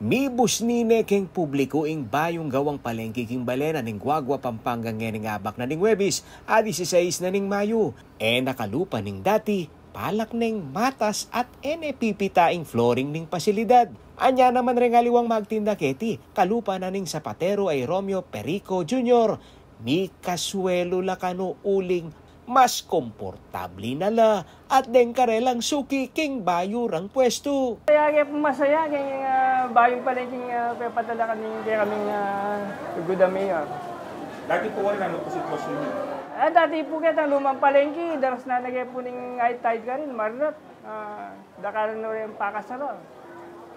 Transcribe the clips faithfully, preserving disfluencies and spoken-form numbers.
Mibusni ne king publiku ing bayung gawang palengki king balen na ning Guagua, Pampanga ngening abak na ning Huwebes, a disisais na ning Mayu. E na kalupa ning dati, palak neng matas at e ne pipita ing flooring ning pasilidad. Anya naman reng aliwang magtinda keti, kalupa na ning sapatero a i Romeo Perico Junior, mikasuelu la kanu uling mas komportabli na la at deng karelang suki king bayu rang pwestu. Kaya kaya pung masaya keng, ah, bayung palengking, ah, pepadala kami, kaya kaming, ah, Good Mayor. Dati pu karin, ano pu sitwasyun yu? Ah, dati pu ketang lumang palengki, daras na ne ke pu ning high tide karin, marlat. Ah, dakalan no rin pakasara.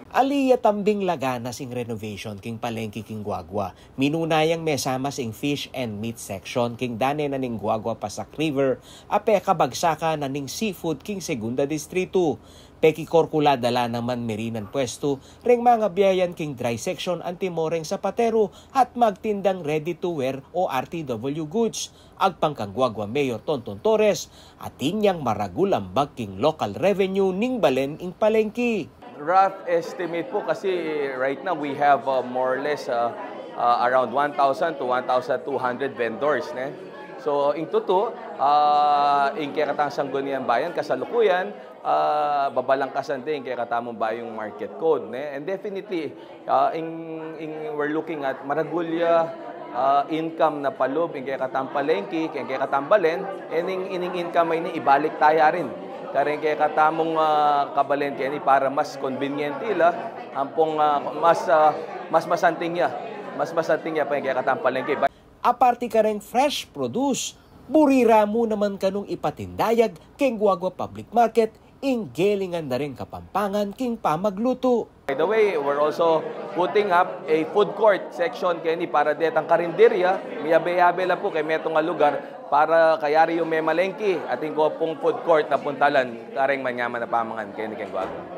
Ali ya tambing laganas ing renovation king palengki king Guagua. Minuna yang mesamas ing fish and meat section king dane na ning Guagua Pasak River, a pekabagsakan na ning seafood king Segunda Distrito. Pekikorkula da la naman merinan pwestu reng mangabiayan king dry section antimo reng sapatero at magtindang ready to wear o R T W goods. Agpang kang Guagua Mayor Tonton Torres, atin yang maragul ambag king local revenue ning balen ing palengki. Rough estimate po kasi right now we have, uh, more or less, uh, uh, around one thousand to one thousand two hundred vendors, ne? So, ing tutu, uh, ing kekatang Sangguniang Bayan kasalukuyan, ah, babalangkasan de ing kekatamung bayung market code, ne? And definitely, ah, ing, ing we're looking at maragul ya, ah, income na palub ing kekatang palengki, ing kekatang balen, e ning, ining income a ini ibalik taya rin kareng kekatamung, ah, kabalen keni para mas konbinyente la, ampong, ah, mas, ah, mas masanting ya, mas masanting ya pa ing kekatang palengki. Aparte kareng fresh produce, buri ra mu naman kanung ipatindayag keng Guagua Public Market ing gelingan da reng Kapampangan king pamaglutu. By the way, we're also putting up a food court section keni para detang karinderya, miyabe-yabe la pu keng metung a lugar para kayari yung memalengki, atin ko pung food court na puntalan kareng manyaman a pamangan keni keng Guagua.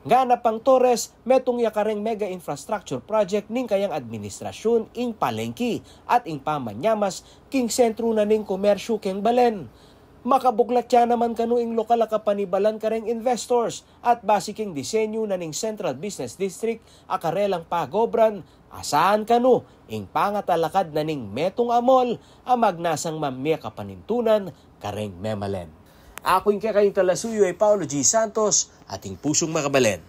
Ngana pang Torres, metung ya kareng mega infrastructure project ning kayang administrasyun ing palengki at ing pamanyamas king sentru na ning komersyu keng balen. Makabuklat ya naman kanu ing lokal a kapanibalan kareng investors at basi king disenyu na ning Central Business District a karelang pagobran, asahan kanu ing pangatalakad na ning metung a mall a magnasang mamie kapanintunan kareng memalen. Aku ing kekayung talasuyu a i Paulo G Santos, ating pusung makabalen.